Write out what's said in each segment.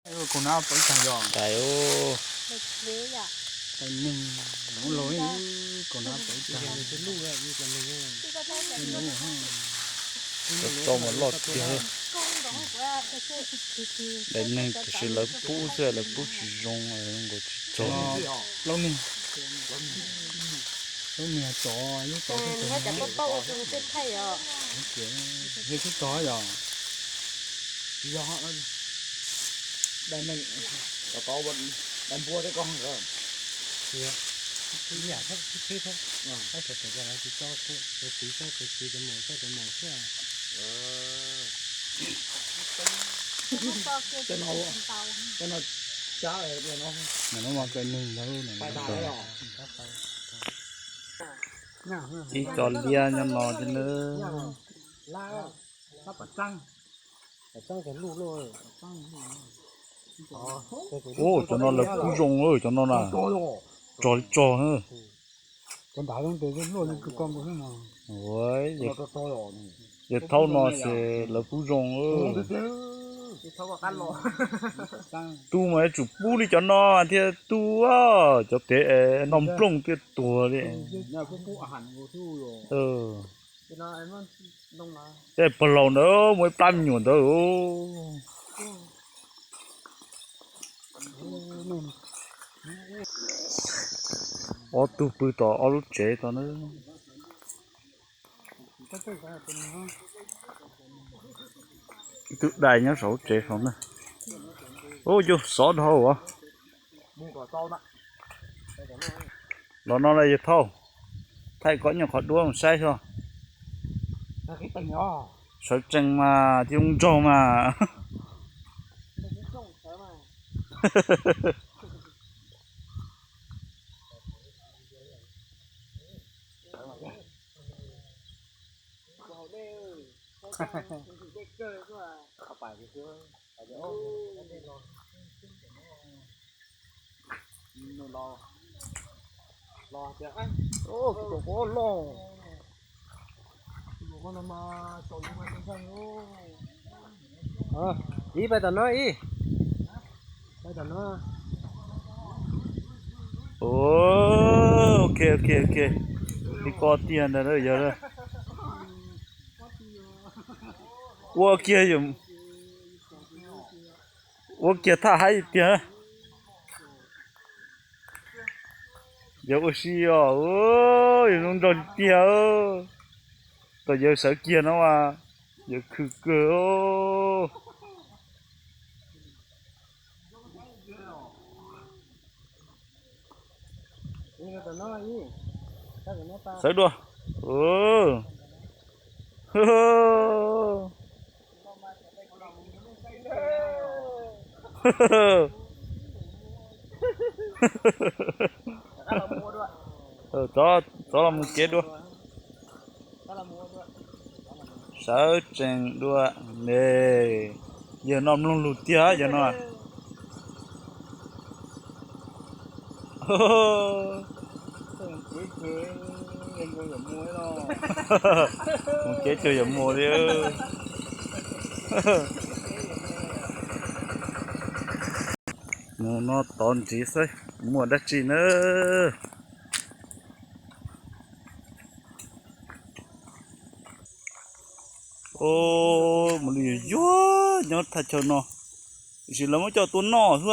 Kaus nab pov ib tag yog. Dais, dais neeg, kaus nab pov ib tag. Tso mas loj tiag. Dais neeg tiam sis lawv pub xwb, lawv pub tsis zoo, nkaus tsis txog. Plaub niag, plaub niag tsov, yog tsov yog twb tog yog. Dais neeg, dais npua thiab koj nkawd. Cov no, cov no cab no. Nim no mas dais neeg ntag. Ib co liab nyob no thiab na. Ua cov no lawv pub zoo, cov no na, tsog li tsog. Yawg Thaub no ces lawv pub zoo. Tu mas yuav tsum pub li cov no thiaj tu, cov pem noj nplooj thiaj tuag li. Tej pawg laus ntawd muaj ib plab me nyuam ntawd. Ob tug pw tom ob lub tsev tod na. Ib tug dais nyob saum lub tsev saum na. Ub, yus xov dhau as. Los no na yawg Thauj, thaij koj nyuag qhov duab mus saib xyov. Sawv tsees mas thiaj zoo nraug mas. Ib pais tom no ib. Ok, ok, ok. Li ko tiag ntag yog. Ua kiag, ua kiag thaj haib tiag. Yog ua si os, yog zoo nraug tiag. Thaum yawg sawv kiag no mas yawg khwv kawg. Sawv dua. Txov los mus kev dua. Sawv tsees dua. Yawg noj mloog lug tiag yawg no. Mus kev cuag yuav muag li. Mus no tod ntxiv saib muaj dab tsi na. Mus li yuag yuag nyob thaj chaw no, tiam sis lawv muab coj tua noj xwb.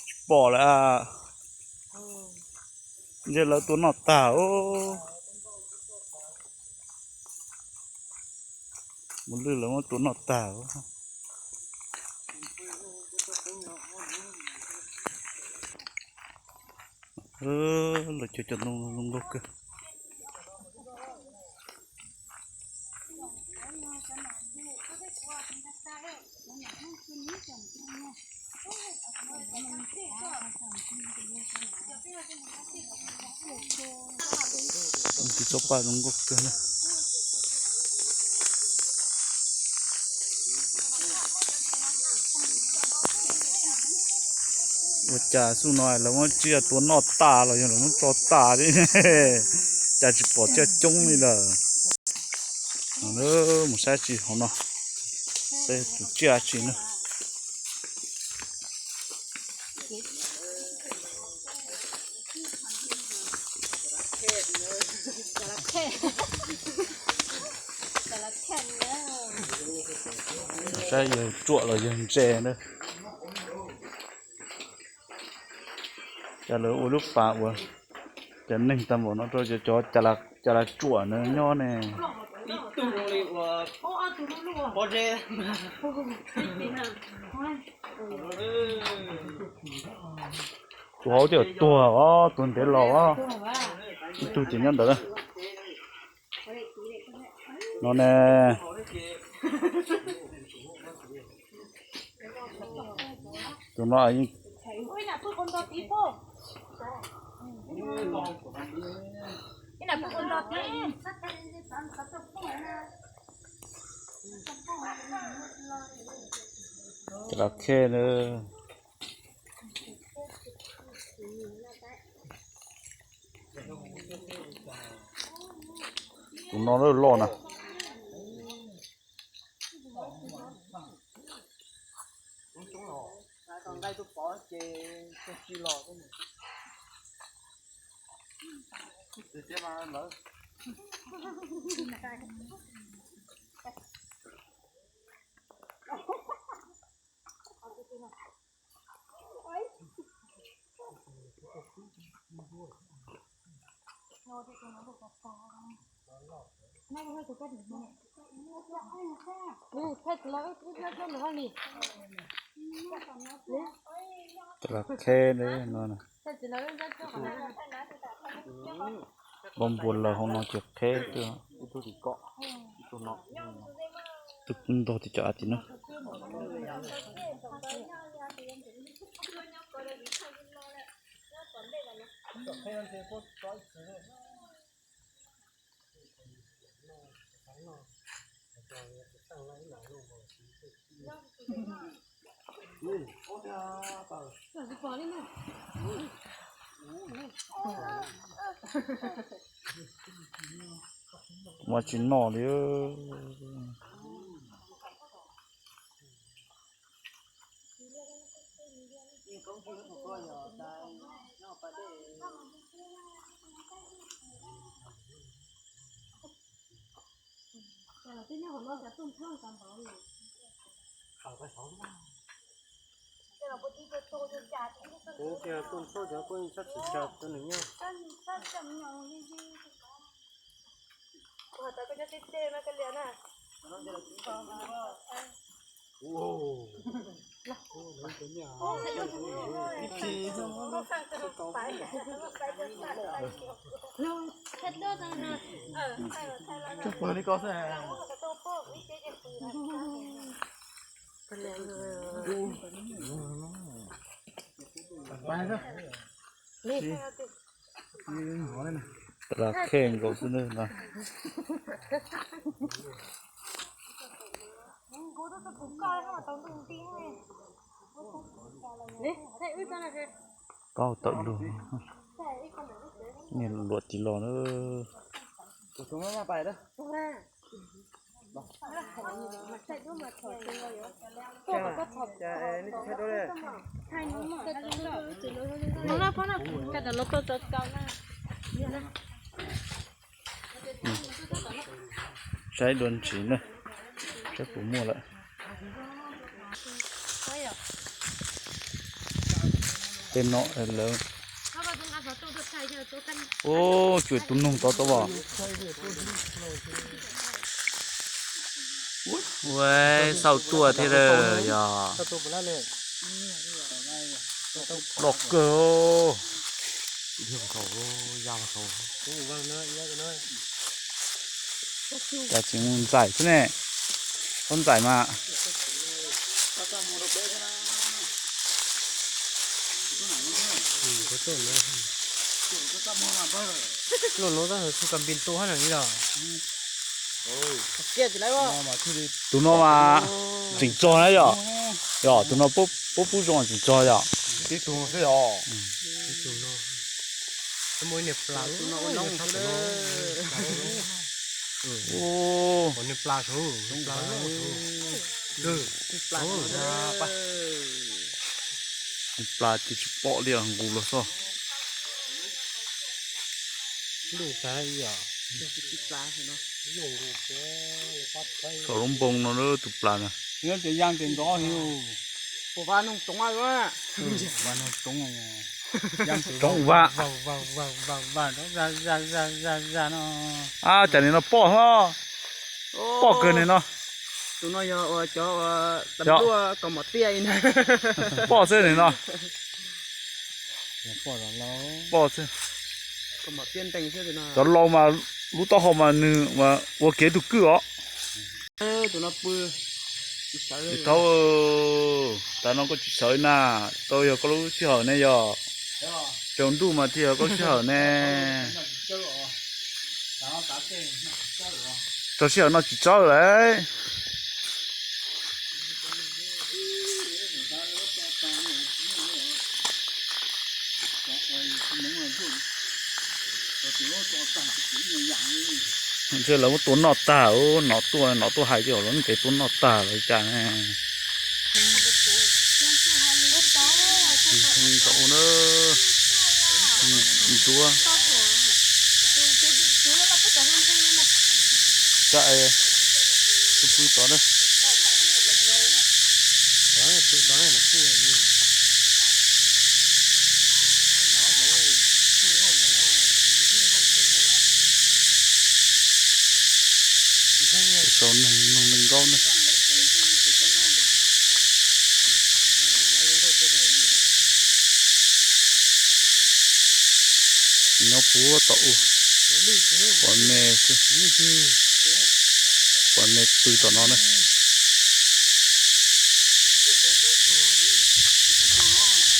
Tsis pom lawm. Ntshe lawv tua noj tag. Mus lwj lawv muab tua noj tag. Lawv cog cov ntoo zoo nkauj kawg. Tus tsob paj zoo nkauj kawg na. Ua cas xub no lawv muab tsiaj tua noj tas los yog lawv muab tso tas li, cas tsis pom tsiaj coob li lawm. Mus saib tsis hauv no, saib tus tsiaj tsis na. Saib yawg ruam los yawg ntse na. Cas lawv ua lub pas uas cov neeg tag npaum no rau cov, cov cas las ruam na nyob ne. Tus hauv twb tuag os, tuag ntev los os. Ib tug ces nyob ntawd. No ne. Tus no yeej Cov khej na. Tus no loj loj na. Cov khej no. Npau npua laws hauv no ces qheb xwb. Tus ntog tias cov av tim no. Mas tsis noj li. Ras khej nkaus xwb na. Paub tawm lug, niag luam tim los na. Saib dua ntsis na, saib puas muaj lawm. Tej no lawv, ub, cuam tus noog tod tod as. Ua xauj tuaj thiab lawm yog. Loj kawg. Cas tsis mus ntxais xwb ne? Txhob ntxais mas. Lub no tab txhua kas npis tu hab na li los. Tus no mas tseem tsog na yom. Yog tus no puab pub zoo tseem tsog yom. Plas ces tsis pom li os, nqus los xwb. Saum lub npoo no tus plas na. Ua va noog tsoov, tsoov va. Ab, cas nim no poj hlo. Poj kawg nim no. Tus no yog ua cov ua tab luaj kaus mom tiaj na. Poj xwb nim no. Poj xwb. Cov laus mas lub taub hau mas nws ua kev tus kwj os. Thaub, tas no koj tsis sawv na, tau yog koj lub sij hawm ne yog. Tsaus ntuj mas thiaj yog koj lub sij hawm ne. Txog sij hawm no tsis tsawb lawm. Ntshe lawv muab tua noj tag, nov tuaj, nov tuaj hais tias lawv muab kev tua noj tag lawm cas ne. Ntau na, ntsuab. Tsa, pw tod na. Sau neeg nug neeg nkauj ne. Nyob puag tom u, pom me xwb, pom me pw tom no ne.